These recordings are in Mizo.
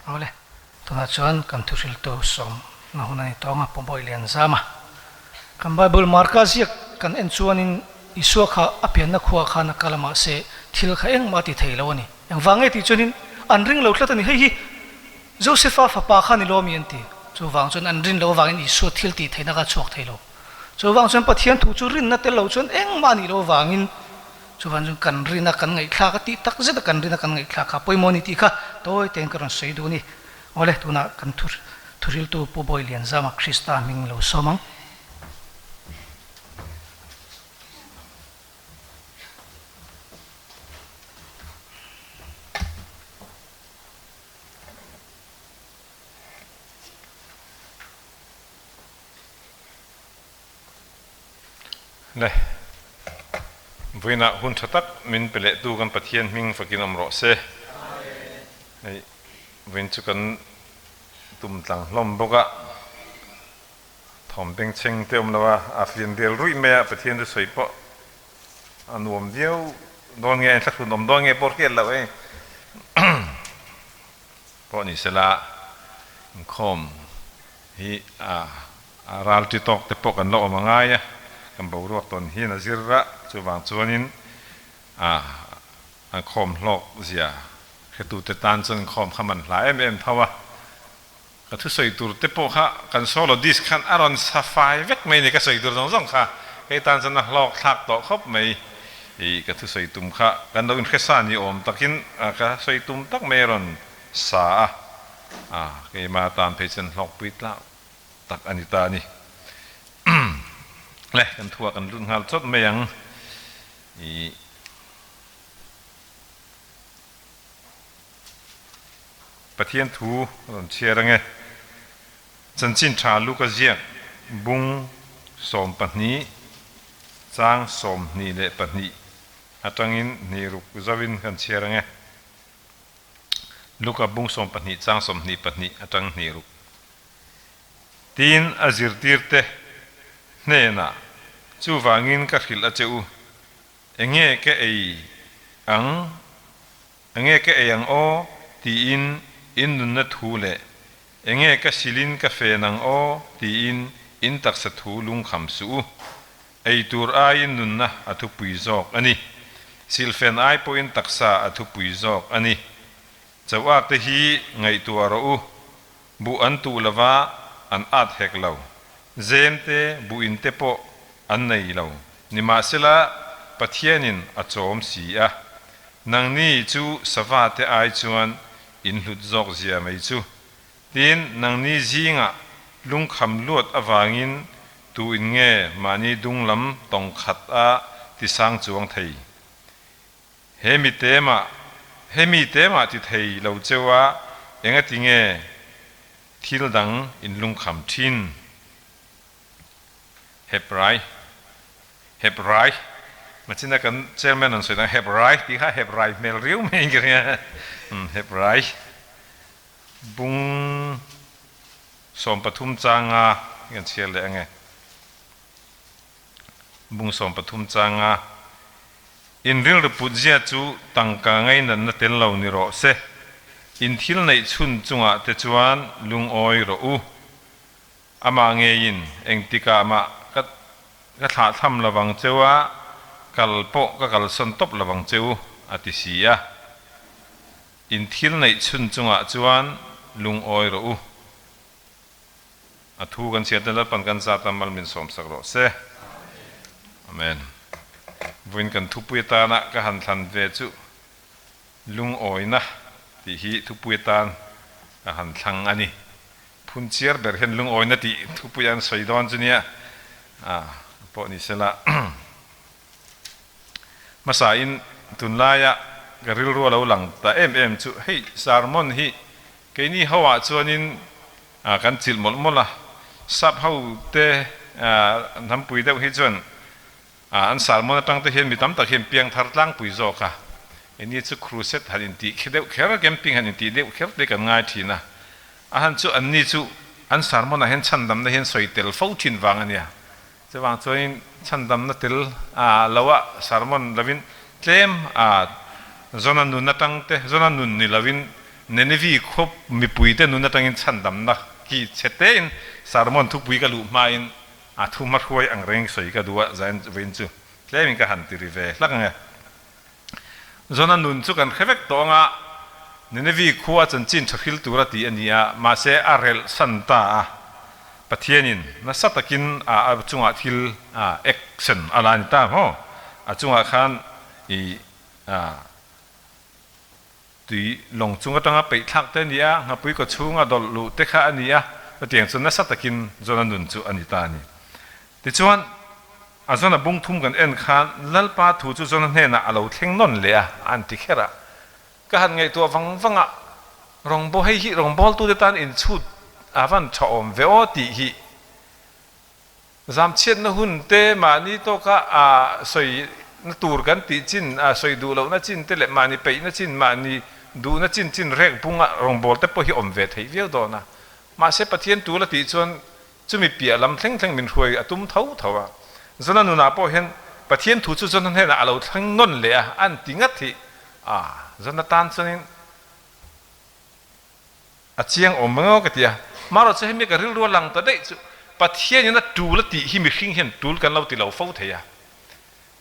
Awle, tunah chuan kan thuhriltu sawmna hun a ni tawng a, Pu Bawi Lianzama. Kan Bible Marka ziak kan en chuanin Isua kha a pianna khuaah khan a kal a, mahse thil kha engmah a ti thei lo a ni. Engvang nge tih chuanin an ring lo tlat a ni. Hei hi Josefa fapa kha ni lo mi an ti. Chuvang chuan an rin loh avangin Isua thil tih theihna kha a chhuak thei lo. Chuvang chuan Pathian thu chu rinna tel lo chuan engmah a nih loh avangin chuvang chuan kan rina kan ngaihthlak a tih tak zet a kan rina kan ngaihthlak kha pawimawh a ni tih kha tawi tein ka rawn sawi duh a ni. Awle, tunah kan thu thuhriltu Pu Bawi Lianzama Krista hming lo sawm ang. Le, vawiinah hun tha tak min pe leh tu kan Pathian hming fakin awm rawh se. Hei, vawiin chu kan tum tlang hlawm bawk a, thawm bengchheng te awm lo a, a fian del ruih mai a, Pathian chu sawi pawh a nuam viau dawn nge, a inthlahrun awm dawn nge pawh hriat loh hei. Pawh ni sela, inkhawm hi a ral ti tawk te pawh kan la awm a ngai a, kan boruak tawn hian a zir a, chuvang chuanin an khawm hlawk zia hretute tan chuan inkhawm kha man hla em em tho a, ka thusawi tur te pawh kha kan solo disc khan a rawn sa fai vek mai a ni, ka sawi tur zawng zawng kha hei tan chuan a hlawk thlak tawh khawp mai, ih ka thusawi tum kha kan lo inhresa ni awm takin ka sawi tum tak mai a rawn sa a, a keimah tan phei chuan hlawkpui tlak tak a ni ta a ni. Le kan thuah kan lut nghal chawt mai ang ih. Pathian thu a rawn chhiar ange. Chanchin tha Luka ziak bung 12 chang 22 atangin hnih ruk zauhin kan chhiar ange. Luka bung 12 chang 22 atang hnih ruk. Tin, a zirtirte hnenah, Chuvangin ka hrilh a che u, enge ka ei ang? Enge ka ei ang aw? tiin in nunna thu leh Enge ka silin ka fen ang aw? tiin in taksa thu lungkham suh u. Ei tur aiin nunna a thupui zawk a ni. Silhfen ai pawhin taksa a thupui zawk a ni. Chauhak te hi ngaihtuah rawh u. Buh an tuh lova an at hek lo. Zem te, buhin te pawh an nei lo. Nimahsela, Pathianin a chawm si a. Nangni chu sava te ai chuan in hlut zawk zia mai chu. Tin, nangni zingah lungkham luat avangin tu in nge mahni dung lam tawng khat a tisang chuang thei? He mi te mah, he mi te mah ti thei lo cheu a, engati nge thil dang in lungkham thin? Hebrai, Hebrai, machina kan chairman an sawi dang Hebrai tih kha Hebrai hmel riau mai in ka ring a, Hebrai bung 13 changa kan chhiar leh ange. Bung 13 changa in rilru put zia chu tangka ngainatna tel lo ni rawh se, in thil neih chhun chungah te chuan lungawi rawh u. Amah ngeiin engtikah mah ka ka thlahthlam lovang cheu a, kal pawh ka kalsawn tawp lovang cheu, a ti si a. In thil neih chhun chungah chuan lungawi rawh u. A thu kan chhiat na Lalpan kan zat a mal min sawmsak rawh se. Amen. Vawiin kan thupui atana ka han thlan ve chu lungawina tih hi thupui atan ka han thlang a ni. Phun chiar ber hian lungawina tih thupui an sawi dawn chu nia a pawh ni sela. Hmasain tunlaia ka rilru a lo lang ta em em chu hei sermon hi keini ho ah chuanin kan chilh mawlh mawlh a, sap ho te hnampui deuh hi chuan an sermon atang te hian mi tam tak hian piangthar tlangpui zawk a, keini chu crusade han intih khi deuh kher camping han intih deuh kher te kan ngai thin a, a han chu anni chu an sermon ah hian chhandamna hian sawi tel fo thin vang a nia, chuvang chuanin chhandamna tel lo a sermon lovin tlem a zawna nun atang te zawna nun ni lovin. Nenevi khaw mipuite nun atangin chhandamna hi chhe tein sermon thupui ka luh hmain a thu hmahruai ang reng sawi ka duh a, zain vawiin chu tlemin ka han ti ri ve hlak ang e. Jona nun chu kan hre vek tawh ang a, Nenevi khua chanchin tha hril tura tih a ni a, mahse a relh san ta a, Pathianin nasa takin a chungah thil action a la ni ta maw? A chungah khan i tui lawng chung atanga peih thlak te a ni a, nghapui kaw chhunga dawlh luh te kha a ni a, chutiang chu nasa takin Jona nun chu a ni ta a ni. Tichuan, a Jona bung thum kan en khan Lalpa thu chu Jona hnenah a lo thleng nawn leh a, an ti kher a. Ka han ngaihtuah vang vang a, rawngbaw hei hi rawngbawltute tan inchhut a van tha awm ve aw tih hi Zamchhiatna hun te mahni tawka a sawi na tur kan tih chin, a sawi duh lohna chin te leh mahni peihna chin, mahni duhna chin chin rek bunga rawngbâwl te pawh hi awm ve theih viau dawn a. Mahse Pathian tul a tih chuan chumi piah lam thleng thleng min hruai a tum tho tho a. Zona nunah pawh hian Pathian thu chu Zona hnenah a lo thleng nawn leh a, an ti ngat hi a, Zona tan chuanin A chiang awm mang aw ka ti a. Marawh chu hemi ka rilru a lang ta daih chu Pathian in a tul a tih hi mihring hian tul kan lo ti lo fo thei a.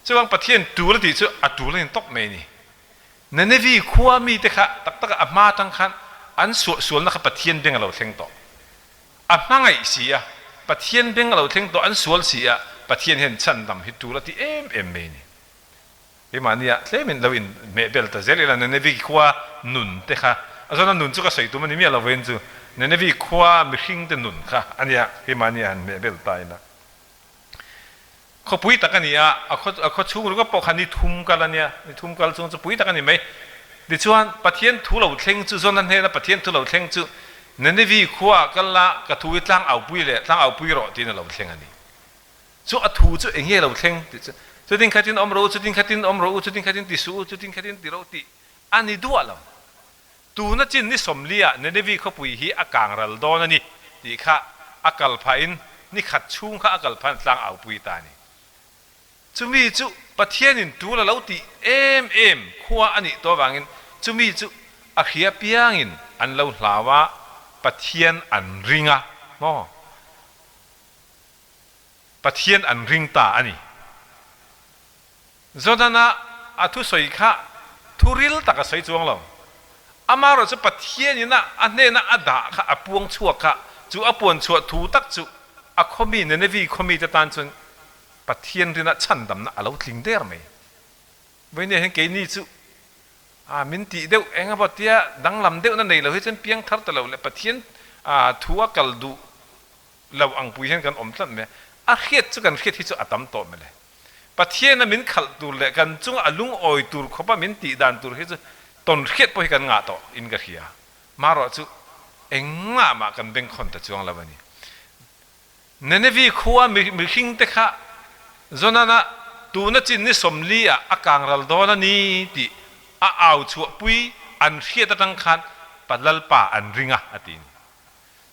Chuvang Pathian tul a tih chu a tul a ni tawp mai a ni. Nenevi khua mite kha tak tak a hma atang khan an suahsualna kha Pathian beng a lo thleng tawh. A hmangaih si a, Pathian beng a lo thleng tawh an sual si a, Pathian hian chhandam hi tul a ti em em mai a ni. Keimahnia tlemin lo in hmeh bel ta zel ila Nenevi khua nun te kha a zawn a nun chu ka sawi tum a ni miah lo vawiin chu Nenevi khua mihring te nun kha a nia keimahnia han hmeh bel ta ila khawpui tak a ni a a khaw a khaw chhung ringawt pawh kha ni thum kal a nia ni thum kal chung chu pui tak a ni mai tichuan Pathian thu lo thleng chu zawn a hnena Pathian thu lo thleng chu Nenevi khua ah kal la ka thu hi tlang au pui leh tlang au pui rawh tiin a lo thleng a ni. Chu a thu chu eng nge lo thleng tih chu, chutin khatin awm rawh u, chutin khatin awm rawh u, chutin khatin ti suh u, chutin khatin ti rawh u tih a ni duah lo. Tuna chin ni sawmliah Nenevi khawpui hi a kang ral dawn a ni tih kha a kal phahin ni khat chhung kha a kal phahin tlang aupui ta a ni. Chumi chu Pathianin tul a lo tih em em khua a nih tawh avangin chumi chu a hria piangin an lo hlau a, Pathian an ring a maw? Pathian an ring ta a ni. Jordan-a a thusawi kha thu ril tak a sawi chuang lo. Amaherawh chu Pathianin a a hnena a dah kha a puang chhuak kha, chu a puan chhuah thu tak chu a khawmi Nenevi khawmite tan chuan Pathian rina chhandamna a lo tling der mai. Vawinia hian keini chu a min tih deuh eng emaw tia danglam deuhna nei lo hi chuan piang thar ta lo leh Pathian thu a kal duh lo ang pui hian kan awm tlat mai a, a hriat chu kan hriat hi chu a tam tawh mai le. Pathian a min khalh tur leh kan chunga a lungawi tur khawpa min tih dan tur hi chu tawn hriat pawh hi kan ngah tawh in ka hria. Marawh chu engmah mah kan bengkhawn ta chuang lo a ni. Nenevi khua mihring te kha Jonana tuna chin ni 40 ah a kang ral dawn a ni tih a au chhuah pui an hriat atang khan pa Lalpa an ring a a ti ni.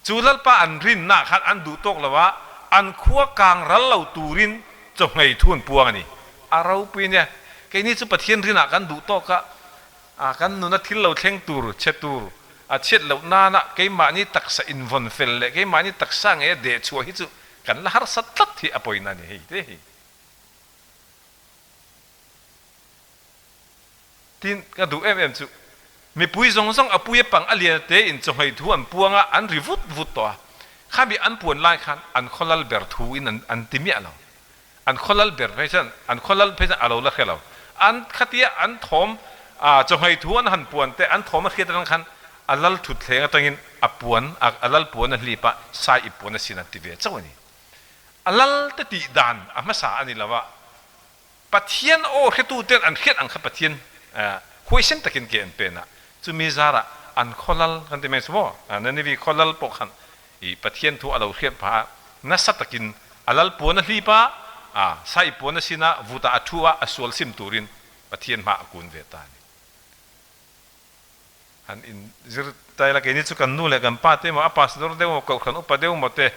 Chu Lalpa an rinna khan an duh tawk lo a, an khua kang ral lo turin chawhmei thu an puang a ni. A ropui nia, keini chu Pathian rinah kan duh tawk a, a kan nuna thil lo thleng tur, chhe tur, a chhiat loh nana keimahni taksa invawn fel leh keimahni taksa ngei a deh chhuah hi chu kan la harsa tlat hi a pawina a ni hei te hi. Tin, ka duh em em chu, mipui zawng zawng a pui a pang a lian te in chawhmei thu an puang a, an ri vut vut tawh a. Khami an puan lai khan an khaw lal ber thu in an ti miah lo. An khaw lal ber phei chuan, an khaw lal phei chuan a lo la hre lo. An khatia an thawm chawhmei thu an han puan te, an thawm a hriat atang khan a lal thutthleng atangin a puan, a lal puan a hlip a, sai i puan a sin an ti ve chauh a ni. A lal te tih dan a hmasa a ni lo a. Pathian aw hretuten an hriat ang kha Pathian huaisen takin ke an pen a, chumi zarah an khawlal kan ti mai chu maw, Ninivi khawlal pawh khan i Pathian thu a lo hriat phah a, nasa takin a lal puan a hlip a, sai puan a sin a, vutah a thu a, a sual sim turin Pathian hmaah a kun ve ta a ni. Han in zir ta ila keini chu kan nu leh kan pa te emaw a pastor deuh emaw kohhran upa deuh emaw te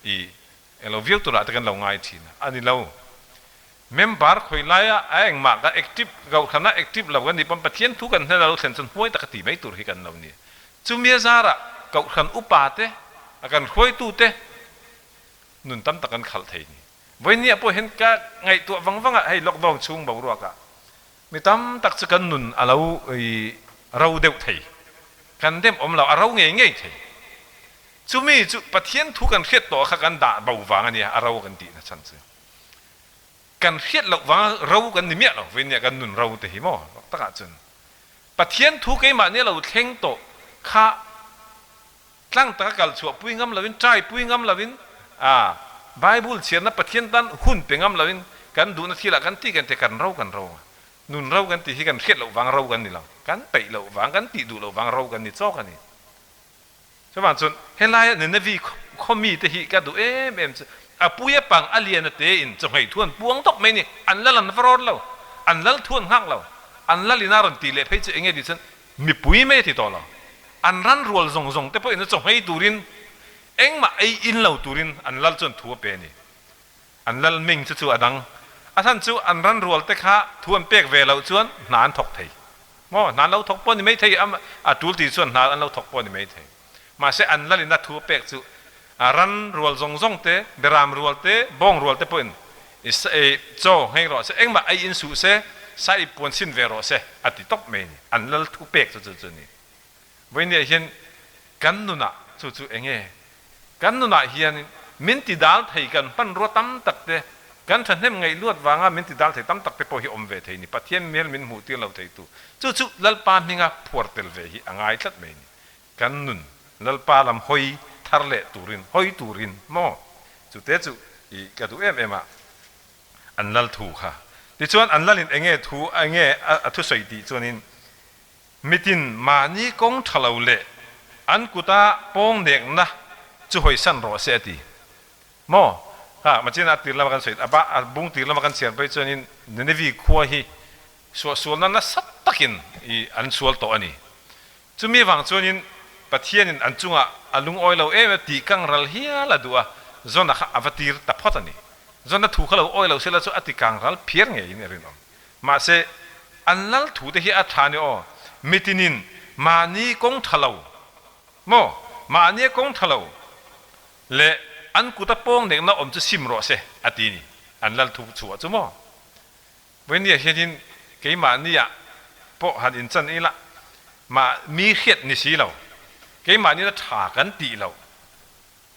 i Englo viau turah te kan lo ngai thin a, a ni lo. Member khawi laia a engmah ka active, kohhran a active lo kan nih pawn Pathian thu kan hnen a lo thlen chuan huai taka ti mai tur hi kan lo ni. Chumi a zarah Kohhran upa te, a kan hruaitu te nun tam tak an khalh thei ni. Vawinia pawh hian ka ngaihtuah vang vang a, hei lockdown chhung boruakah mi tam tak chu kan nun a lo ro deuh thei. Kan dem awm lo, a ro ngei ngei thei. Chumi chu Pathian thu kan hriat tawh kha kan dah bo vang a nia, a ro kan tihna chhan chu. Kan hriat loh vanga ro kan ni miah lo, vawinia kan nun ro te hi maw takah chuan Pathian thu keimahni a lo thleng tawh kha tlang taka kal chhuah pui ngam loin, try pui ngam loin, a Bible chhiarna Pathian tan hun pe ngam loin kan duhna thilah kan ti kan ti kan ro kan ro ang a. Nun ro kan tih hi kan hriat loh vang ro kan ni lo, kan peih loh vang, kan tih duh loh vang ro kan ni chawk a ni. Chuvang chuan helaia Nineveh khaw mite hi ka duh em em chu a pui a pang a lian a te in chawhmei thu an puang tawp mai ni, an lal an va rawn lo, an lal thu an nghak lo, an lal in a rawn tih leh phei chu enge tih chuan mipui mai a ti tawh lo, an ran rual zawng zawng te pawhin a chawhmei turin engmah ei in lo turin an lal chuan thu a pe a ni. An lal ming chu chu a dang. A hlan chu an ran rual te kha thu an pek ve loh chuan hna an thawk thei. Maw? Hna an lo thawk pawh a ni mai thei, a tul ti chuan hna an lo thawk pawh a ni mai thei. Mahse an lal in a thu a pek chu a ran rual zawng zawng te, beram rual te, bawng rual te pawhin i chaw nghei rawh se, engmah ei in suh se, sa i puan sin ve rawh se a ti tawp mai a ni. An lal thu pek chu chu chu a ni. Vawinia hian kan nunah chu chu enge? Kan nunah hian min ti dal thei kan hmanrua tam tak te, kan thahnem ngaih luat vanga min ti dal thei tam tak te pawh hi awm ve thei ni. Pathian hmel min hmuh tir lo thei tu chu chu Lalpa hminga phuar tel ve hi a ngai tlat mai ni. Kan nun Lalpa lam hawi thar leh turin, hawi turin maw? Chu te chu i ka duh em em a, an lal thu kha. Tichuan an lalin enge thu enge a thusawi tih chuanin Mitin mahni kawng tha lo leh an kuta pawng nekna chu hawisan rawh se a ti. Maw? Ha, Machina a tir lama kan sawi, a ba, a bung tir lama kan chhiar phei chuanin Nineveh khua hi suahsualna nasa takin i an sual tawh a ni. Chumi avang chuanin Pathianin an chungah a lungawi lo em a tih kang ral hial a duh a, Jona kha a va tir ta phawt a ni. Jona thu kha lo awi lo sela chu a ti kang ral phiar ngeiin a rinawm. Mahse, an lal thu te hi a tha ni aw. Mitinin mahni kawng tha lo maw? Mahnia kawng tha lo leh an kuta pawng nekna awm chu sim rawh se a ti ni. An lal thu chhuah chu maw? Vawinia hianin keimahnia pawh han inchan ila, mah mi hriat ni si lo, keimahnia tha kan tih loh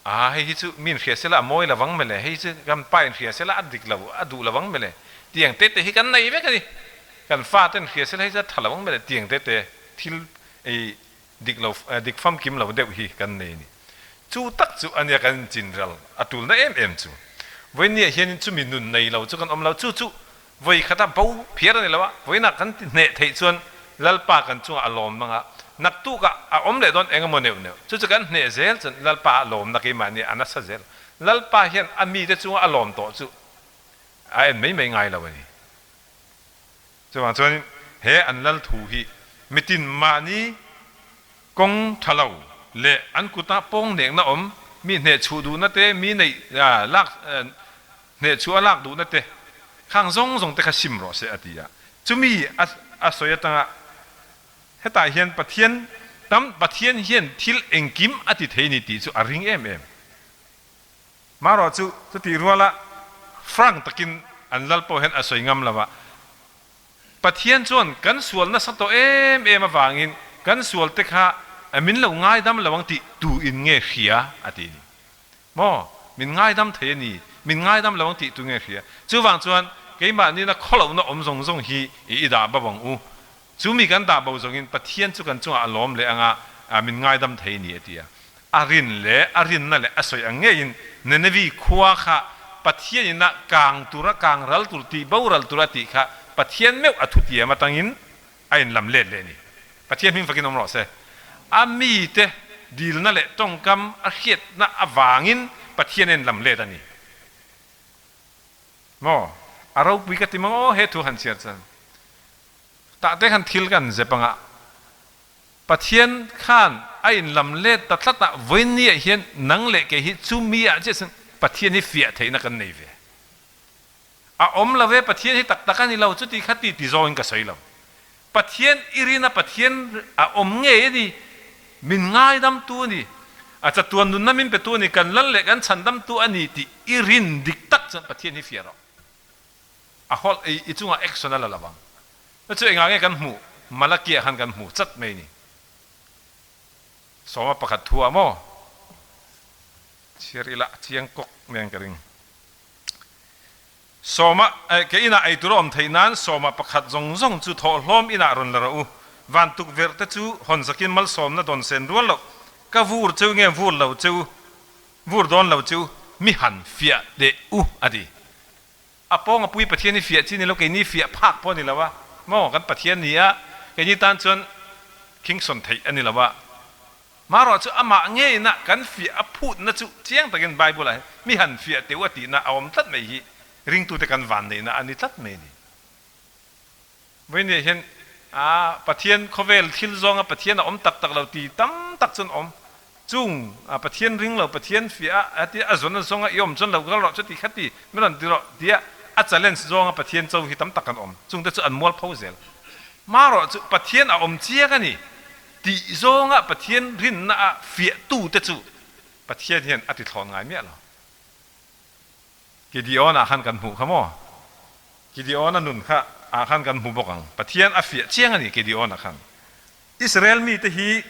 A, hei hi chu mi inhria sela a mawi lo vang mele, hei chu kan pa inhria sela a dik lo, a duh lo vang mele, tiang te te hi kan nei vek a ni. Kan fa te inhria sela hei chu a tha lo vang mele, tiang te te thil ei dik lo, dik famkim lo deuh hi kan nei a ni. Chu tak chu a nia kan inchinral a tulna em em chu. Vawinia hianin chumi nun nei lo chu kan awm lo, chu chu Vawi khata bo phiar a ni lo a, vawiinah kan ti hneh theih chuan Lalpa kan chungah a lawm mang a, naktukah a awm leh dawn eng emaw neuh neuh. Chu chu kan hneh zel chuan Lalpa a lawmna keimahni a nasa zel. Lalpa hian a mite chunga a lawm tawh chu a en mai mai ngai lo a ni. Chuvang chuan he an lal thu hi mitin mahni kawng tha lo leh an kuta pawng nekna awm, mi hneh chhuh duhna te, mi neih lak Hneh chu a lak duhna te khang zawng zawng te kha sim rawh se a ti a. Chumi a a sawi atanga hetah hian Pathian tam Pathian hian thil engkim a ti thei ni tih chu a ring em em. Marawh chu chutih ruala frank takin an lal pawh hian a sawi ngam lo a. Pathian chuan kan sual nasa tawh em em avangin kan sual te kha min lo ngaidam lo ang tih tu in nge hria a ti ni. Maw? Min ngaidam thei a ni. Min ngaidam lo ang tih tu nge hria? Chuvang chuan keimahni na khawlohna awm zawng zawng hi i i dah bo ang u. Chu mi kan dah bo zawngin Pathian chu kan chungah a lawm leh anga min ngaidam thei a ni a ti a. A rin leh a rinna leh a sawi ang ngeiin Nineveh khua kha Pathian ina kang tura kang ral tur tih boral tura tih kha Pathian meuh a thutiam atangin a inlam let leh a ni. Pathian hming fakin awm rawh se. A mite dilna leh tawngkam a hriatna avangin Pathian a inlam let a ni. Maw? A ropui ka ti mang aw he thu han chhiar chuan. Tah te khan thil kan zep anga Pathian khan a inlam let ta tlat a, vawiinniah hian nang leh kei hi chu mi ah chiah chuan Pathian hi fiah theihna kan nei ve. A awm lo e, Pathian hi tak tak a ni lo, chuti kha ti ti zawngin ka sawi lo. Pathian i rin a, Pathian a awm ngei a ni. min ngaidamtu a ni, a chatuan nunna min petu a ni, kan lal leh kan chhandamtu a ni tih i rin dik tak chuan Pathian hi fiah rawh. A hawlh ei i chungah action a la lo ang. Na chu engah nge kan hmuh? Malakia khan kan hmu chat mai ni. Sawma pakhat thu ah maw? Chhiar ila a chiang kawk mai ang ka ring. Sawma, ke inah ei tur a awm theih nan sawma pakhat zawng zawng chu thawhhlawm inah rawn la rawh u. Van tukverh te chu hawn zakin malsawmna dawn sen rual loh. Ka vur cheu nge vur lo cheu, vur dawn lo cheu, mi han fiah teh u, a ti. A pawng a pui Pathian hi fiah chi ni lo, keini fiah phak pawh a ni lo a, maw kan Pathian ni a, keini tan chuan khingsawn theih a ni lo a. Marawh chu amah ngeina kan fiah a phutna chu chiang takin Bible ah hian mi han fiah teuh a tihna a awm tlat mai hi ringtute kan vanneihna a ni tlat mai a ni. Vawinia hian a Pathian khawvel thil zawnga Pathian a awm tak tak lo ti tam tak chuan awm chung a Pathian ring lo Pathian fiah a tia a zawn a zawnga i awm chuan lo kal rawh chuti khati mi rawn ti rawh tia a challenge zawnga Pathian cho hi tam tak kan awm chungte chu an mualpho zel. Marawh chu Pathian a awm chiang a ni. Tih zawnga Pathian rinna a fiahtute chu Pathian hian a tithlawn ngai miah lo. Gideon-ah khan kan hmuh kha maw? Gideon-a nun kha ah khan kan hmu bawk ang. Pathian a fiah chiang a ni Gideon-a khan. Israel mite hi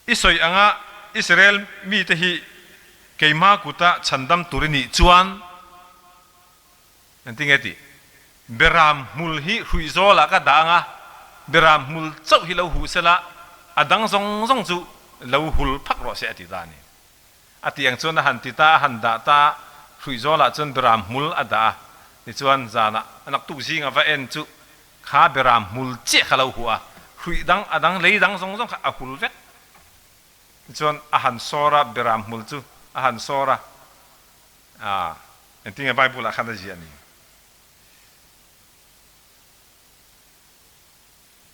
i sawi anga Israel mite hi keima kuta chhandam tur i nih chuan, Engtinge tih? Beram hmul hi hruih zawlah ka dah ang a, beram hmul chauh hi lo huh sela, a dang zawng zawng chu lo hul phak rawh se a ti ta a ni. A tih ang chuan a han ti ta, a han dah ta a, hruih zawlah chuan beram hmul a dah a, tichuan zanah a naktuk zinga va en chu kha beram hmul chiah kha lo huh a, hruih dang a dang lei dang zawng zawng kha a hul vek. Tichuan a han sawr a, beram hmul chu a han sawr a, A, engtinge Bible ah khan a ziah ni?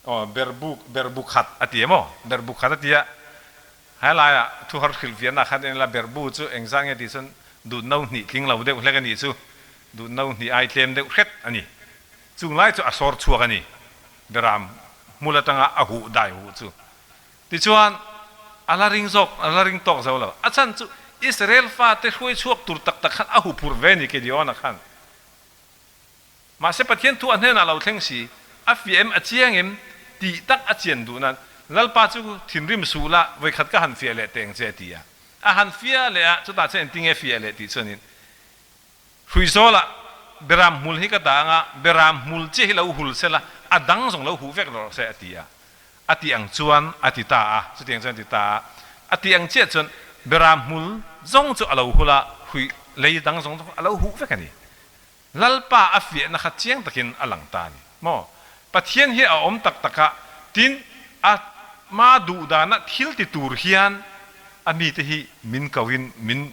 Aw, berbu, berbu khat a ti em aw? Berbu khat a ti a, helai ah thu har hrilh vian ah khan en ila berbu chu engzah nge tih chuan duh no hnih tling lo deuh hlek a nih chu, duh no hnih ai tlem deuh hret a ni. Chung lai chu a sawr chhuak a ni, beram hmul atanga a huh dai huh chu. Tichuan, a la ring zawk, a la ring tawk zo lo. A chhan chu Israel fate hruai chhuak tur tak tak khan a huphurh ve ni Gideon-a khan. Mahse Pathian thu a hnenah lo thleng si, a fiah em, a chiang em tih tak a chian duh nan, Lalpa chu thinrim suh la, vawikhat ka han fiah leh teng che a ti a. A han fiah leh a, chutah chuan engtinge fiah leh tih chuanin, Hruizawlah beram hmul hi ka dah ang a, beram hmul chiah hi lo hul sela, a dang zawng lo huh vek rawh se a ti a. A tih ang chuan a ti ta a, chutiang chuan a ti ta a. A tih ang chiah chuan beram hmul zawng chu a lo hul a, hrui lei dang zawng zawng a lo huh vek a ni. Lalpa a fiahna kha chiang takin a lang ta a ni maw? Pathian hi a awm tak tak a, tin a ma duh dana thil ti tur hian a mite hi min koin min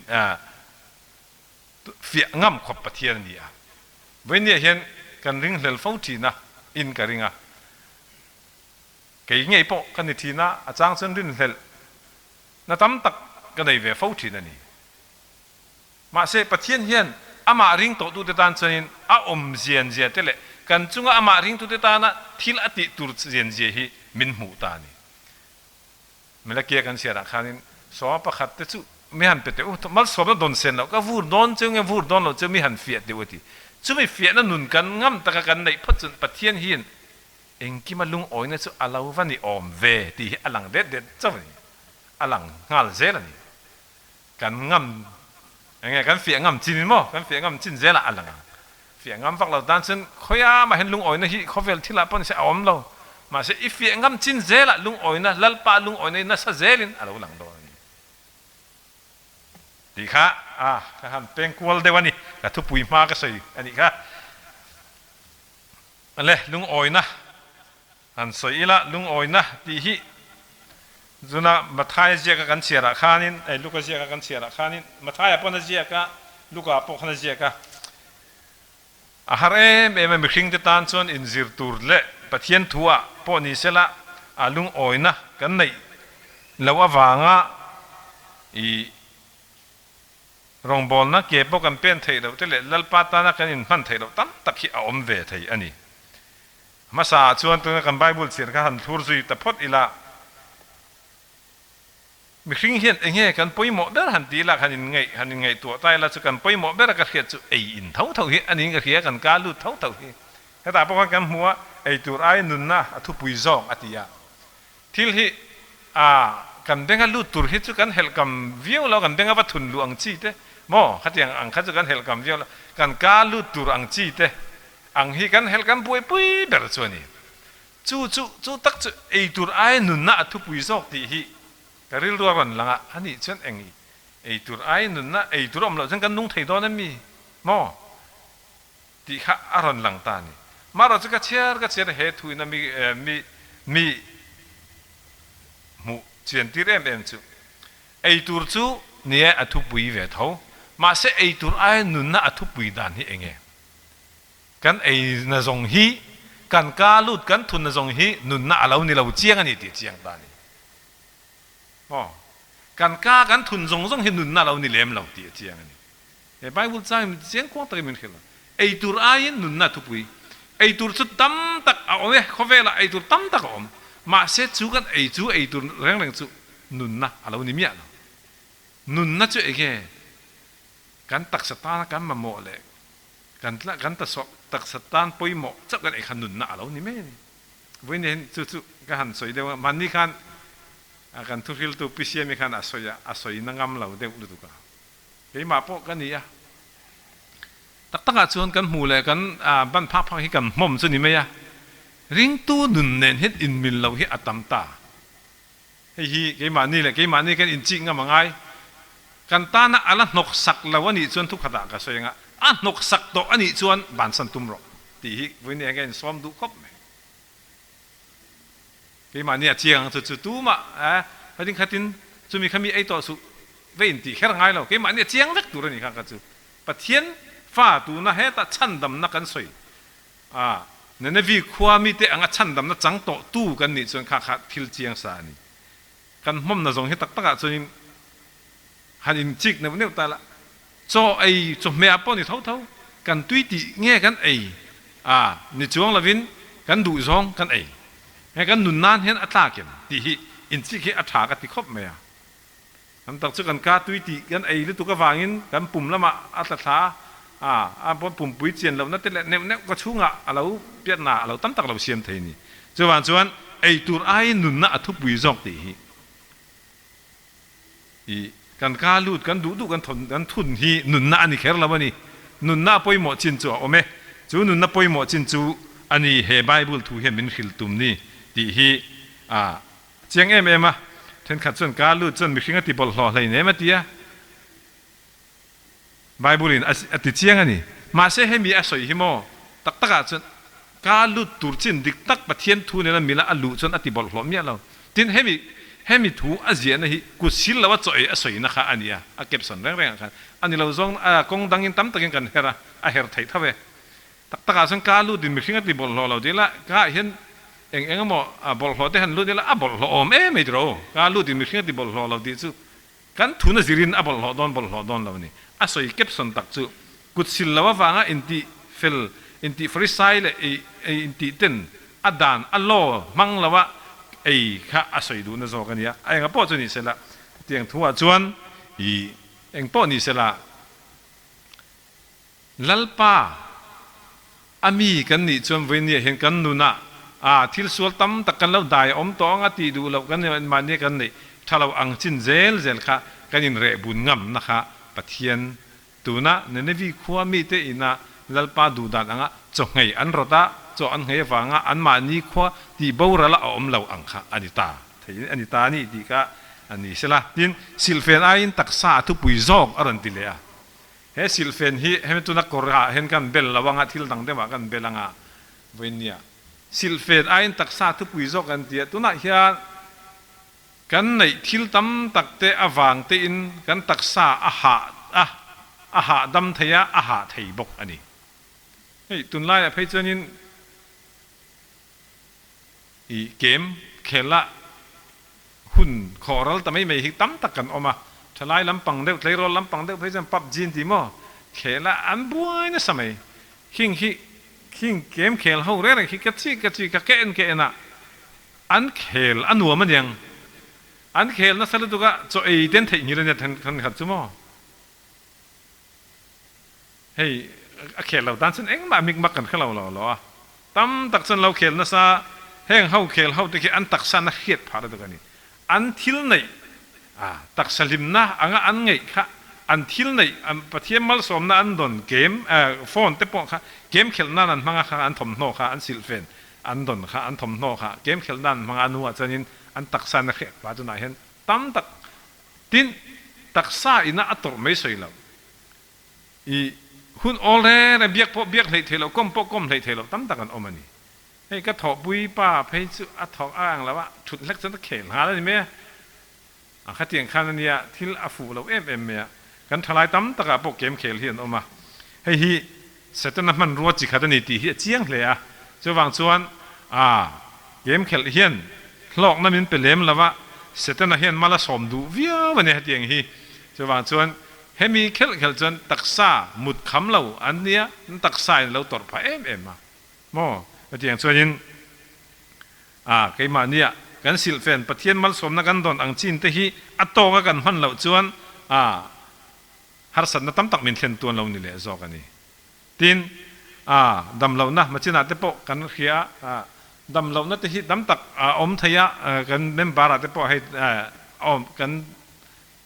Fiah ngam khawp Pathian a ni a. Vawinia hian kan ringhlel fo thin a, in ka ring a. Kei ngei pawh ka ni thin a, a chang chuan rinhlelh na tam tak ka nei ve fo thin a ni. Mahse Pathian hian amah ring tawhtute tan chuanin a awm zian zia te leh kan chunga amah ringtute tana thil a tih tur zian zia hi min hmuh ta a ni. Malakia kan chhiarah khanin sawma pakhat te chu mi han pe teh u, malsawmna dawn sen loh ka vur dawn cheu nge vur dawn lo cheu mi han fiah teh u a ti. Chumi fiahna nun kan ngam taka kan neih phawt chuan Pathian hian engkima lungawina chu a lo va ni awm ve tih hi a lang det det chauh a ni. A lang nghal zel a ni. Kan ngam enge kan fiah ngam chin in maw kan fiah ngam chin zelah a lang ang. Fiah ngam vak lo tan chuan khawia mah hian lungawina hi khawvel thilah pawh nise a awm lo. Mahse i fiah ngam chin zelah lungawina Lalpa lungawina hi nasa zelin a lo lang dawn a ni. Tih kha a ka han peng kual deuh a ni. Ka thupui hma ka sawi a nih kha. Le lungawina Han sawi ila, lungawina tih hi zuna Mathaia ziaka kan chhiarah khanin, eh Luka ziaka kan chhiarah khanin, Mathaia pawn a ziak a, Luka pawh khan a ziak a. A har em em a, mihringte tan chuan inzir tur leh Pathian thuah pawh ni sela a lungawina kan neih loh avanga i Rawngbawlna ke pawh kan pen theih loh te leh Lalpa tana kan inhman theih loh tam tak hi a awm ve thei a ni. Hmasa ah chuan tuna kan Bible chhiar kha han thlur zui ta phawt ila. Mihring hian enge kan pawimawh ber han ti ila han in ngaih han in ngaihtuah ta ila chu kan pawimawh ber a ka hriat chu ei in tho tho hi a niin ka hria kan ka lut tho tho hi. Hetah pawh khan kan hmu a, ei tur ai nunna a thupui zawk a ti a. Thil hi a kan benga lut tur hi chu kan helh kam viau lo, kan benga va thun luh ang chi te maw khatiang ang kha chu kan helh kam viau lo, kan ka lut tur ang chi te ang hi kan helh kam buaipui ber chu a ni. Chu chu chu tak chu ei tur ai nunna a thupui zawk tih hi ka rilru a rawn lang a, a nih chuan eng ei tur ai nunna ei tur a awm loh chuan kan nung thei dawn em mi maw? Tih kha a rawn lang ta a ni. Marawh chu ka chhiar ka chhiar he thu ina mi mi mi hmuh chian tir em em chu ei tur chu ni e a thupui ve tho. Mahse ei tur aia nunna a thupui dan hi enge? Kan ei na zawng hi kan ka lut kan thun na zawng hi nunna a lo ni lo chiang a ni tih chiang ta a ni. Maw? Kan ka kan thun zawng zawng hi nunna a lo ni lem lo tih a chiang a ni. He Bible changin chiang kuang takin min hrilh a, ei tur aiin nunna thupui. Ei tur chu tam tak a awm e, khawvelah ei tur tam tak a awm. Mahse chu kan ei chu ei tur reng reng chu nunna a lo ni miah lo. Nunna chu enge kan taksa tana kan mamawh leh kan kan taksa tan pawimawh chauh kan ei kha nunna a lo ni mai a ni. Vawiin hian chu chu ka han sawi deuh a, mahni khan kan thuhriltu Pi Siami khan a sawi a, a sawi na ngam lo deuh lutuk a. Keimah pawh ka ni a, tak takah chuan kan hmuh leh kan ban phak phak hi kan hmawm chu ni mai a, ringtu nun nen hian inmil loh hi a tam ta. Hei hi keimahni leh keimahni kan inchik ngam a ngai. Kan tana a la hnawk sak lo a nih chuan thukhatah ka sawi anga, a hnawk sak tawh a nih chuan bansan tum rawh tih hi vawiin hian ka insawm duh khawp mai. Keimahni a chiang ang chu chu tumah khatin khatin chumi kha mi ei tawh suh ve in tih kher ngai lo. Keimahni a chiang vek tur a ni kha kha chu. Pathian fa tuna hetah chhandamna kan sawi a, Nenevi khua mite anga chhandamna chang tawh tu kan nih chuan kha kha thil chiang sa a ni. Kan hmawmna zawng hi tak takah chuanin han in chik neuh neuh ta la, chaw ei chawhmeh ah pawh ni tho tho, kan tui tih nge kan ei a ni chuang lovin kan duh zawng kan ei nge kan nun nan hian a tlak em tih hi in chik hi a tha ka ti khawp mai a. Tam tak chu kan ka tui tih kan ei lutuk avangin kan pum lamah a tla thla a, a pumpui chian lohna te leh neuh neuh ka chhungah a lo piatna a lo tam tak lo siam thei a ni. Chuvang chuan ei tur aiin nunna a thupui zawk tih hi I kan ka lut kan duh duh kan thawn kan thun hi nunna a ni kher lo a ni. Nunna a pawimawh chin chu a awm e. Chu nunna pawimawh chin chu a ni he Bible thu hian min hrilh tum ni tih hi a chiang em em a. Thenkhat chuan ka lut chuan mihring a ti bawlhhlawh hlei nem a ti a. Bible in a ti chiang a ni. Mahse hemi a sawi hi maw tak takah chuan ka lut tur chin dik tak Pathian thu nena mila a luh chuan a ti bawlhhlawh miah lo. Tin hemi hemi thu a ziahna hi kut sil lo a chaw ei a sawina kha a ni a, a caption reng rengah khan a ni lo zawng a kawng dangin tam takin kan her a, a her theih tho e. Tak takah chuan ka lut in mihring a ti bawlhhlawh lo tih ila ka ah hian eng eng emaw bawlhhlawh te han lut ila a bawlhhlawh awm em ei tiraw ka lut in mihring a ti bawlhhlawh lo tih chu Kan thuna zirin a bawlhhlawh dawn bawlhhlawh dawn lo a ni. A sawi caption tak chu, Kut sil lo avanga intih fel, intih farisai leh ei ei intih ten a dan a law hmang lo a ei kha a sawi duhna zawk a nia. A enga pawh chu ni sela, tiang thuah chuan i eng pawh ni sela, Lalpa a mi kan nih chuan vawinia hian kan nunah a thil sual tam tak kan lo dai a awm tawh ang a tih duh loh kan mahnia kan neih tha lo ang chin zel zel kha kan inreh bun ngamna kha Pathian tuna Nenevi khua mite ina Lalpa duhdan anga chaw nghei an rawt a, chaw an nghei avanga anmahni khua tih boral a awm lo ang kha a ni ta thei a ni ta a ni tih kha a ni sela. Tin, silhfen aiin taksa a thupui zawk a rawn ti leh a. He silhfen hi hemi tuna kawr ah hian kan bel lo anga thil dang deuh ah kan bel anga vawinia silhfen aiin taksa thupui zawk an ti a, tunah hian kan neih thil tam tak te avang te in kan taksa a hah a, a hahdam thei a, a hah thei bawk a ni. Hei tunlai ah phei chuanin i kem khel ah Hun khawhral ta mai mai hi tam tak kan awm a, thalai lampang deuh, tleirawl lampang deuh phei chuan PUBG an ti maw? Khel a an buai nasa mai. Khing hi khing kem khel ho reng reng khi ka chi ka chi ka ke en ke en a, an khel a nuam aniang. An khel nasa lutuk a, chaw ei ten theihnghilh a nia thenkhat chu maw? Hei a khel lo tan chuan engmah mikmak kan hre lo lo lo a, tam tak chuan lo khel nasa heng ho khel ho te khi an taksa na hriat phah lutuk a ni. An thil neih a taksa hlimna anga an ngeih kha an thil neih an Pathian malsawmna an dawn game phone te pawh kha game khelh nan an hmang a kha an thawmhnaw kha an silhfen an dawn kha an thawmhnaw kha game khelh nan an hmang a a hnuah chuanin an taksa na hriat phah tunah hian tam tak tin taksa ina a tawrh mai sawi lo. I hun awl reng reng biak pawh biak hleih theih loh, kawm pawh kawm hleih theih loh tam tak an awm a ni. Hei ka thawhpui pa phei chu a thawk a ang lo a, thut hlek chuan a khel nghal a ni mai a. A khatiang khan a nia, thil a fuh lo em em mai a. Kan thalai tam takah pawh kem khel hi an awm a. Hei hi Setana hmanrua chi khat a ni tih hi a chiang hle a. Chuvang chuan a kem khelh hian hlawkna min pe lem lo a, Setana hian mal a sawm duh viau a ni hetiang hi. Chuvang chuan Hemi khelh khelh chuan taksa mut kham lo an nia, an taksa in a lo tawrh phah em em a maw? Hetiang chuanin a keimahnia kan silhfen Pathian malsawmna kan dawn ang chin te hi a tawk a kan hman loh chuan a harsatna tam tak min thlen tuan lo ni leh zawk a ni. Tin, a damlohna machinah te pawh kan hria a, damlohna te hi tam tak a awm thei a, kan member ah te pawh hei awm kan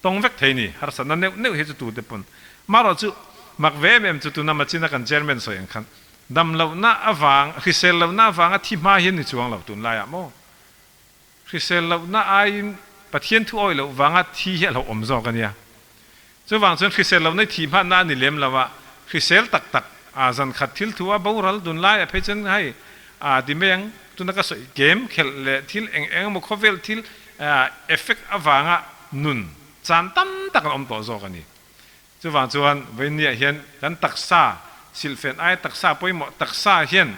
Tawng vek thei ni, harsatna neuh neuh hi chu tute pawn. Marawh chu mak ve em em chu tuna Machina kan chairman sawi ang khan damlohna avang, hrisel lohna avanga thi hma hian ni chuang lo tunlaiah maw? Hrisel lohna aiin Pathian thu awih loh vanga thi hi a hlauhawm zawk a nia. Chuvang chuan hrisel lohna i thih hmanna a ni lem lo a, hrisel tak tak a zan khat thil thu a boral tunlaiah phei chuan hei a ti mai ang, tuna ka sawi game khelh leh thil eng eng emaw khawvel thil Effect avanga nun chan tam tak an awm tawh zawk a ni. Chuvang chuan Vainia hian kan taksa silhfen aia taksa pawimawh taksa hian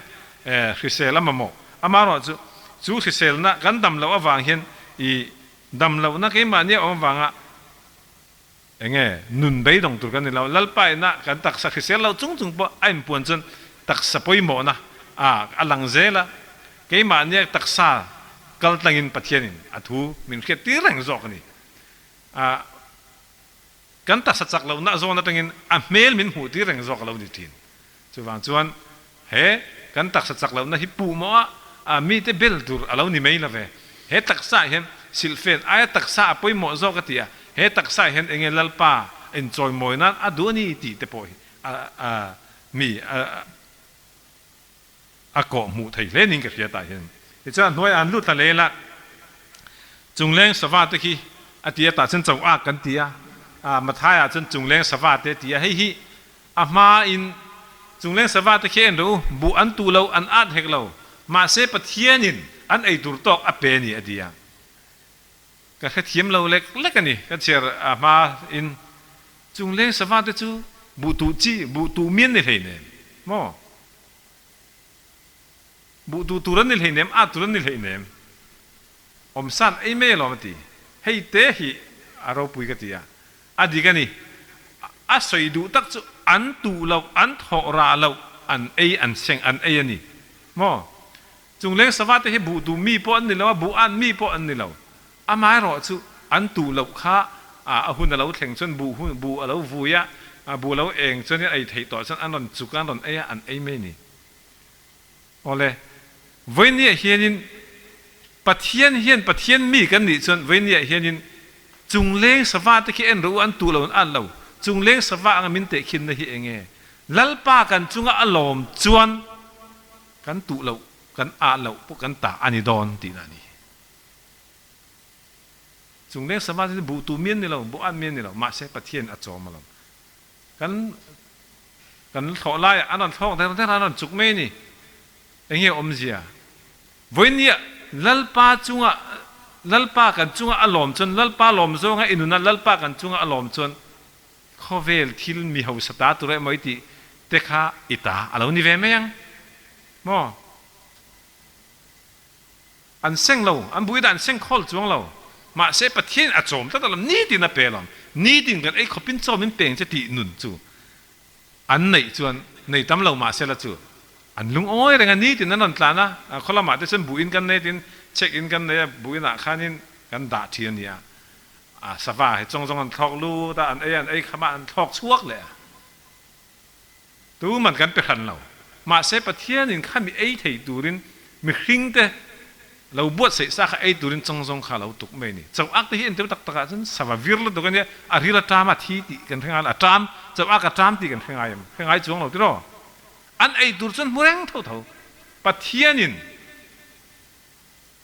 hrisel a mamawh. Amaherawhchu chu hriselna kan dam loh avang hian i dam lohna keimahni a awm avanga enge nun beidawng tur kan ni lo. Lalpa ina kan taksa hrisel loh chung chung pawh a inpuan chuan taksa pawimawhna a lang zel a, keimahnia taksa kal tlangin Pathianin a thu min hriat tir reng zawk a ni. A kan taksa chak lohna zawn atangin a hmel min hmuh tir reng zawk a lo ni thin. Chuvang chuan he kan taksa chak lohna hi puhmawh a mite bel tur a lo ni mai lo ve. He taksa ah hian silhfen aia taksa a pawimawh zawk a ti a, he taksa ah hian enge Lalpa inchawimawi nan a duh a ni tih te pawh hi a mi a kawh hmuh thei hle niin ka hria tah hian. Tichuan a hnuaiah an lut ta lel a, chungleng sava te khi a ti a, tah chuan cho ak kan ti a, Mathai ah chuan chungleng sava te a ti a, hei hi A hmain chungleng sava te khi en rawh u, buh an tuh lo, an at hek lo, mahse Pathianin an ei tur tawk a pe a ni a ti a. Ka hrethiam lo lek lek a ni, ka chhiar a hmain chungleng sava te chu buh tuh chi, buh tuh mian ni hleinem maw? Buh tuh tur an ni hleinem, at tur an ni hleinem, awmsan ei mai alawm a ti. Hei te hi a ropui ka ti a. A dik a ni. A sawi duh tak chu an tuh loh, an thawh rah loh, an ei, an seng, an ei a ni. Maw? Chungleng sava te hi buh duh mi pawh an ni lo a, buh an mi pawh an ni lo. Amaherawh chu an tuh loh kha a hun a lo thleng chuan buh hun, buh a lo vui a, buh a lo eng chuan in ei theih tawh chuan an rawn chuk a, an rawn ei a, an ei mai a ni. Awle, vawinia hianin Pathian hian Pathian mi kan nih chuan vawinia hianin chungleng sava te khi en rawh u an tuh lo an at lo, chungleng sava anga min tehkhinna hi eng nge? Lalpa kan chunga a lawm chuan kan tuh loh kan ah loh pawh kan tah a ni dawn tihna a ni. Chungleng sava te chu buh tuh mi an ni lo, buh at mi an ni lo, mahse Pathian a chawm alawm. Kan kan thlawh laiah an rawn thlawk der der a, an rawn chuk mai a ni. Enge awmzia? Vawinia Lalpa chunga Lalpa kan chunga a lawm chuan, Lalpa lawm zawnga i nuna Lalpa kan chunga a lawm chuan khawvel thil mi hausa ta tur emaw i tih te kha i ta a lo ni ve mai ang maw? An seng lo, an buidah an seng khawl chuang lo. Mahse Pathian a chawm tlat alawm, nitin a pe alawm. Nitin kan ei khawpin chaw min peng che tih nun chu an neih chuan nei tam lo mahse la chu an lungawi reng a, nitin an rawn tlan a, khaw lamah te chuan buh in kan nei tin check in kan nei a, buh inah khanin. kan dah thin a nia. A sava hi chawngzawng an thlawk lut a, an ei a, an ei kham a, an thlawk chhuak leh a. Tuman kan pe hran lo. Mahse Pathianin kha mi ei thei turin mihringte lo buatsaih sa kha ei turin chawngzawng kha a lo tuk mai a ni. Chauak te hi entir tak takah chuan sava vir lutuk a nia, a ril a ṭam a thi tih kan hre ngai lo, a ṭam, chauak a ṭam tih kan hre ngai em? Hre ngai chuang lo tiraw? An ei tur chuan hmu reng tho tho. Pathianin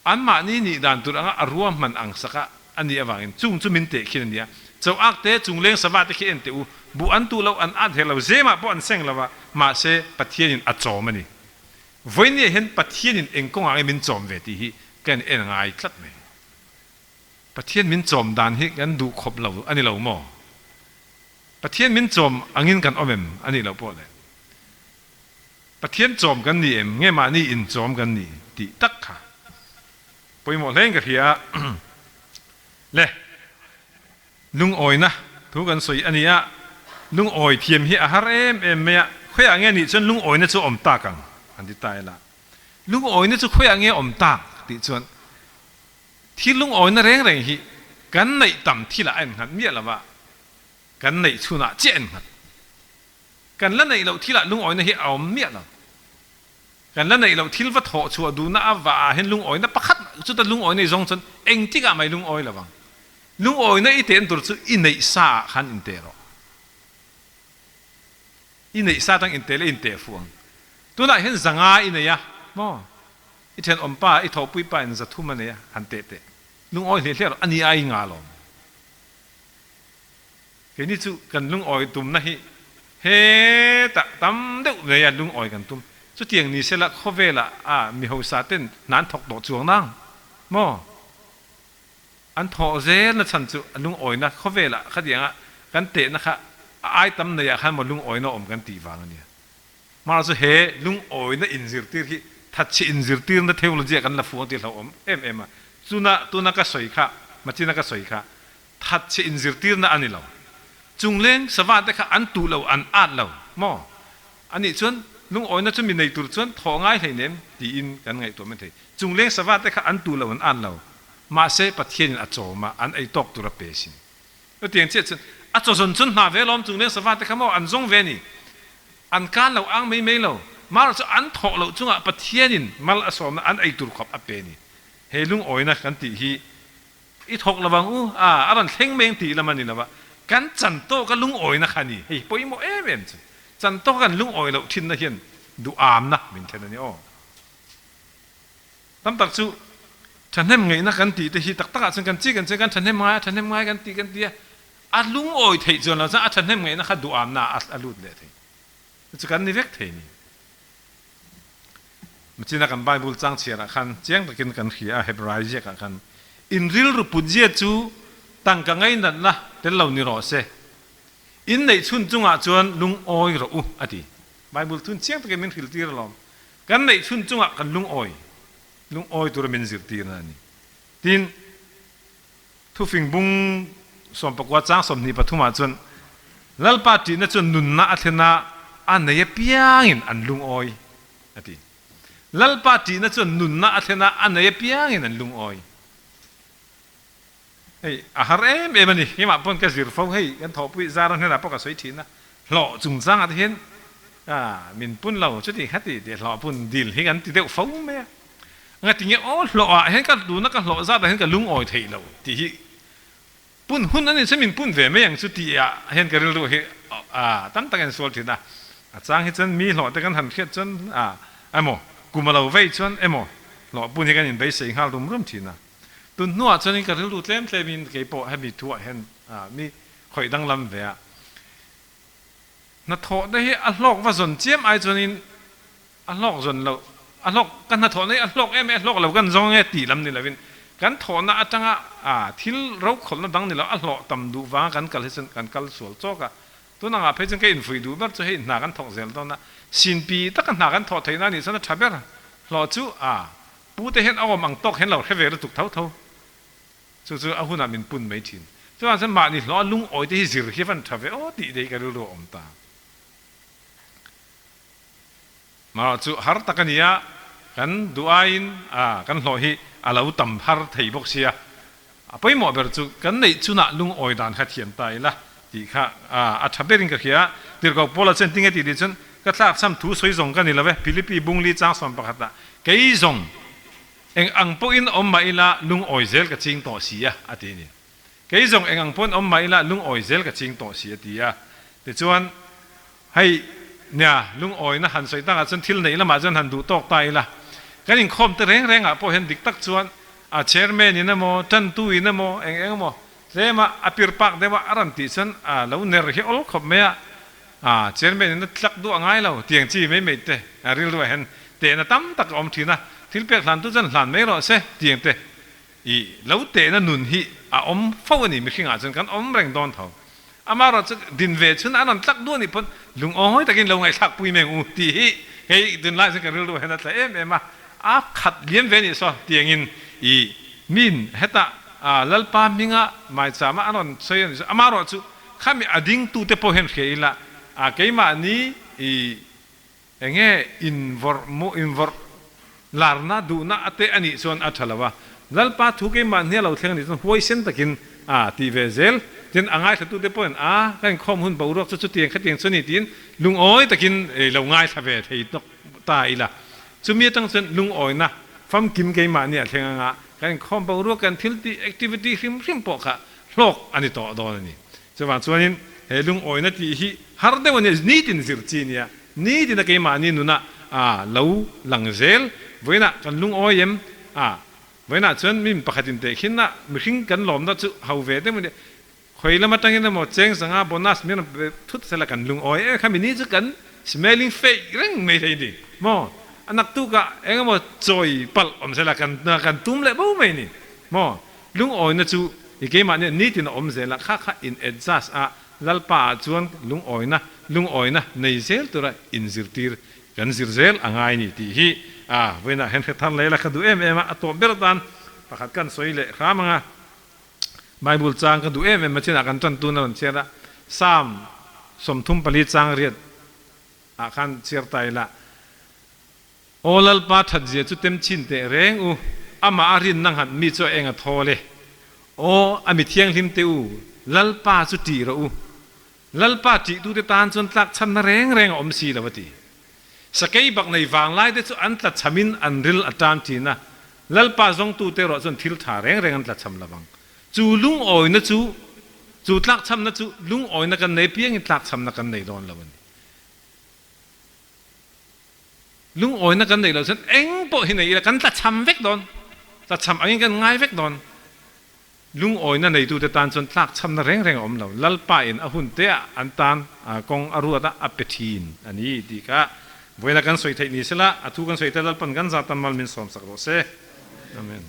Anmahni nih dan tur anga a ruahman ang sak a a nih avangin chung chu min teh khin a nia. Choak te, chungleng sava te khi en teh u, buh an tuh lo, an at her lo, zemah pawh an seng lo a, mahse Pathianin a chawm a ni. Vawinia hian Pathianin eng kawngah nge min chawm ve tih hi ka en en ngai tlat mai. Pathian min chawm dan hi kan duh khawp lo a ni lo maw? Pathian min chawm angin kan awm em a nih loh pawh le? Pathian chawm kan ni em nge mahni in chawm kan ni tih tak kha pawimawh hlein ka hria a. Le, lungawina thu kan sawi a ni a, lungawi thiam hi a har em em mai a, khawiah nge nih chuan lungawina chu awm tak ang an ti ta ila. Lungawina chu khawiah nge awm tak tih chuan thil lungawina reng reng hi kan neih tam thilah a innghat miah lo va, kan neih chhunah chiah a innghat. Kan la neih loh thilah lungawina hi a awm miah lo. Kan la neih loh thil va thawh chhuah duhna a vah ah hian lungawina pakhat chuta lungawina i zawng chuan engtikah mai lungawi lo ang. Lungawina i ten tur chu i neih sa ah khan inteh rawh. I neih sa atang inteh leh inteh fuh ang. Tunah hian zanga i nei a maw? I thenawmpa, i thawhpuipa in zathum a nei a, han teh teh. Lungawi hle hle rawh, a ni ai nga lawm. Keini chu kan lungawi tumna hi hetah tam deuh mai a lungawi kan tum. Chutiang ni sela khawvelah a mi hausa ten hna an thawk tawh chuang nang maw? An thawh zel na chhan chu a lungawina khawvelah khatianga kan tehna kha a ai tam neiah khan maw lungawina awm kan tih vang a nia. Hmar chu he lungawina inzirtir hi thatchhe inzirtirna theology ah kan la fuh ang tih hlauhawm em em a. Chuna tuna ka sawi kha, machina ka sawi kha Thatchhe inzirtirna a ni lo. Chungleng sava te kha an tuh lo, an at lo maw? Anih chuan lungawina chu mi nei tur chuan thawh ngai hleinem tiin kan ngaihtuah mai thei. Chungleng sava te kha an tuh lo, an at lo. Mahse Pathianin a chawm a, an ei tawk tur a pe sin. Chutiang chiah chuan a chaw zawn chuan hna ve lawm chungleng sava te kha maw an zawng ve a ni. An kan lo ang mai mai lo. Marawh chu an thawh loh chungah Pathianin mal a sawmna an ei tur khawp a pe a ni. He lungawina kan tih hi I thawk lo ang u, a, a rawn thleng meng tih lam a ni lo a, kan chan tawka lungawina kha a ni, hei pawimawh em em chu. Chan tawka kan lungawi loh thinna hian duhamna min thlen a ni aw. Tam tak chu thahnem ngaihna kan tih te hi tak takah chuan kan chi kan che kan thahnem ngai a, thahnem ngai kan ti kan ti a, a lungawi theih chuan lo chuan a thahnem ngaihna kha duhamna ah a lut leh thei. Chu kan ni vek thei ni. Machina kan Bible chang chhiarah khan chiang takin kan hria a, Hebrai ziakah khan, In rilru putzia chu tangka ngainatna tel lo ni rawh se, in neih chhun chungah chuan lungawi rawh u, a ti. Bible chun chiang takin min hrilhtir alawm. Kan neih chhun chungah kan lungawi, lungawi tura min zirtirna a ni. Tin, Thufing bung 14 chang 23 ah chuan Lalpa ṭihna chuan nunna a thlen a, a nei apiangin an lungawi, a ti. Lalpa ṭihna chuan nunna a thlen a, a nei apiangin an lungawi. Hei, a har em em a ni. Keimah pawn ka zir fo hei, kan thawhpui zara hnenah pawh ka sawi ṭhin a, hlawh chungchangah te hian min pun lo, chuti khati tih hlawh pun dil hi kan ti deuh fo mai a. Nga tinge aw hlawh ah hian ka tuna ka hlawh zat ah hian ka lungawi theih lo tih hi pun hun a ni chuan min pun ve mai ang chu tih ah hian ka rilru hi a tam tak in sual thin a, a chang hi chuan mi hlawh te kan han hriat chuan a emaw kum a lo vei chuan emaw hlawh pun hi kan in beisei nghal rum rum thin a, tun hnuah chuan in ka rilru tlem tlem in kei pawh hemi thu ah hian mi khawih danglam ve a, hnathawh te hi a hlawk va zawn chiam ai chuan in A hlawk zawn lo, a hlawk, ka hnathawhna hi a hlawk em e, a hlawk lo kan zawng e tih lam ni lovin kan thawhna atanga thil rokhawlhna dang ni lo a hlawh tam duh vanga kan kal hi chuan kan kal sual chawk a. Tun angah phei chuan ka infuih duh ber chu hei hna kan thawk zel dawn a, sinpi taka hna kan thawh theihna anih chuan a tha ber. Hlawh chu a pute hian a awm ang tawk hian lo hre ve lutuk tho tho. Chu chu a hunah min pun mai thin. Chuvang chuan mahni hlawh a lungawi te hi zir hi van tha ve aw tih te hi ka rilru a awm ta. Mah chu har tak a ni a, kan duh aiin kan hlawh hi a lo tam har thei bawk sia. A pawimawh ber chu kan neih chunah lungawi dan kha thiam ta ila tih kha a tha berin ka hria. Tirhkoh Paula chuan tinge tih tih chuan ka tlakchham thu sawi zawng ka ni lo ve, Philippi bungli chang 11 ah kei zawng eng ang pawhin awm mah ila lungawi zel ka ching tawh si a a ti a ni. Kei zawng eng ang pawhin awm mah ila lungawi zel ka ching tawh si a ti a. Tichuan hei nia lungawina han sawi takah chuan thil neih lamah chuan han duh tawk ta ila. Kan inkhawm te reng rengah pawh hian dik tak chuan a chairman in emaw, tantu in emaw, eng eng emaw tlema a pir pak deuh a a rawn tih chuan a lo ner hi awl khawp mai a, a chairman in a tlak duh a ngai lo tiang chi mai mai te a rilruah hian tehna tam tak a awm thin a, thil pek hlantu chuan hlan mai rawh se tiang te I lo tehna nun hi a awm fo a ni, mihringah chuan kan awm reng dawn tho. Amaherawh chu din ve chhun an rawn tlak duh a nih pawn lungawi takin lo ngaihthlak pui meng u tih hi hei tunlai chuan ka rilru hian a tla em em a, a khat liam ve a nih saw tiangin i min hetah Lalpa hminga maichama an rawn sawi a nih saw amaherawh chu khami a dingtute pawh hian hria ila keimahni i Enge invawrh maw invawrh larna duhna a teh a nih chuan a tha lo a, Lalpa thu keimah hnia lo thleng a nih chuan huaisen takin a ti ve zel. Tin, a ngaithlatute pawhin a ka inkhawm hun boruak chu chutiang khatiang chu a ni tiin lungawi takin lo ngaithla ve thei tawk ta ila. Chumi atang chuan lungawina famkim keimah nia thleng anga kan inkhawm boruak kan thil tih activity hrim hrim pawh kha hlawk a ni tawh dawn a ni. Chuvang chuanin he lungawina tih hi har deuh a nia, nitin zir chi a nia. Nitin a keimahni nunah a lo lang zel. Vawiinah kan lungawi em? A, vawiinah chuan mi pakhatin tehkhinna mihring kan lawmna chu ho ve deuh a nia. Khawi lam atangin emaw cheng zanga bonus min rawn pe thut sela kan lungawi em? Khami ni chu kan smelling fake reng mai thei a ni maw? A naktukah eng emaw chawi palh awm sela kan kan tum leh bo mai a ni maw? Lungawina chu i keimahni nitin a awm zel a, kha kha in adjust a, Lalpa ah chuan lungawina, lungawina nei zel tura inzirtir kan zir zel a ngai ni tih hi a vawiinah hian hre thar leh ila ka duh em em a, a tawp ber atan pakhat kan sawi leh hram ang a, Bible chang ka duh em em a chinah kan tan tun a rawn chhiar a, Psalm 34 chang riat ah khan chhiar ta ila. Aw Lalpa thatzia chu tem chin teh reng u, amah a rinna nghat mi chu a eng a thawl e. Aw a mi thianghlim te u, Lalpa chu tih rawh u. Lalpa tihtute tan chuan tlakchhamna reng reng a awm si lo a ti. Sakei bak nei vanglai te chu an tlachhamin an ril a tan thin a, Lalpa zawngtute erawh chuan thil tha reng reng an tlachham lo vang. Chu lungawina chu, chu tlakchhamna chu lungawina kan nei piangin tlakchhamna kan nei dawn lo a ni. Lungawina kan neih loh chuan eng pawh hi nei ila kan tlachham vek dawn, tlachham angin kan ngai vek dawn. Lungawina neitute tan chuan tlakchhamna reng reng a awm lo. Lalpa in a hun te ah an tan kawng a ruat a, a pe thin a ni tih kha vawiina kan sawi theih ni sela, a thu kan sawi te Lalpan kan zat tan mal min sawmsak rawh se. Amen.